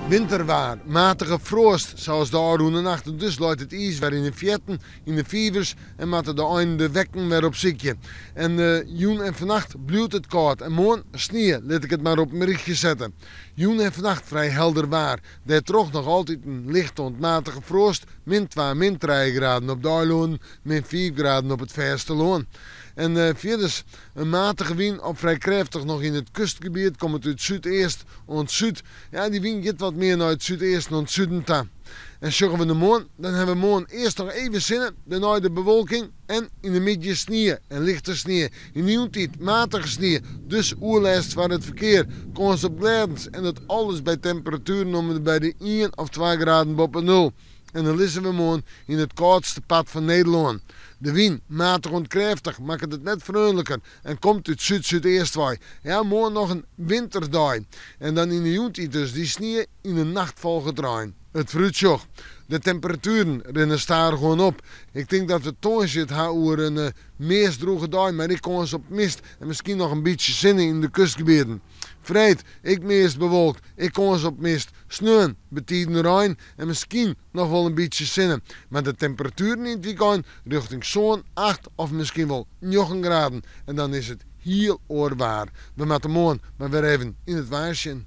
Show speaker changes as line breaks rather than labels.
Winterwaar, matige froast, sa as de ôfrûne nacht en dus leit it iis wer yn de fearten, yn de fivers en moatte de einen de wekken wer opsykje. En jûn en fannacht bliuwt it kâld en moarn snie, lit ik it mar op in rychje sette. Jûn en fannacht frij helder waar, dêrtroch noch altyd in lichte oant matige froast, min twa, min trije graden op de eilannen, min fiif graden op it fêstelân. En fierders in matige wyn of frij krêftich noch yn it kustgebiet, komt út súdeast oant súd. Ja, dy wyn giet wat mear nei it súdeasten oant suden ta. En sjogge we nei moarn, dan hawwe we moarn earst noch even sinne, dêrnei de bewolking en yn de middei snie en lichte snie. Yn de jûntiid matige snie, dus oerlêst foar it ferkear, kâns op glêdens en dat alles by temperatueren om en by de ien of twa graden boppe nul. En dan lizze we moarn yn it kâldste part fan Nederlân. De wyn, matich oant krêftich, makket it net freonliker en komt út súd-súdeast wei. Ja, moarn noch in winterdei. En dan yn de jûntiid dus dy snie, yn de nacht folget rein. It foarútsjoch. De temperatueren rinne stadichoan op. Ik tink dat we tongersdei it ha oer in meast drûge dei mei ek kâns op mist en miskien noch in bytsje sinne yn de kustgebieten. Freed, ek meast bewolkt, ek kâns op mist. Sneon, betiden rein en miskien noch wol in bytsje sinne. Mar de temperatueren yn it wykein rjochting sân, acht of miskien wol njoggen graden. En dan is it hiel oar waar. We moatte moarn mar wer even yn it waar sjen.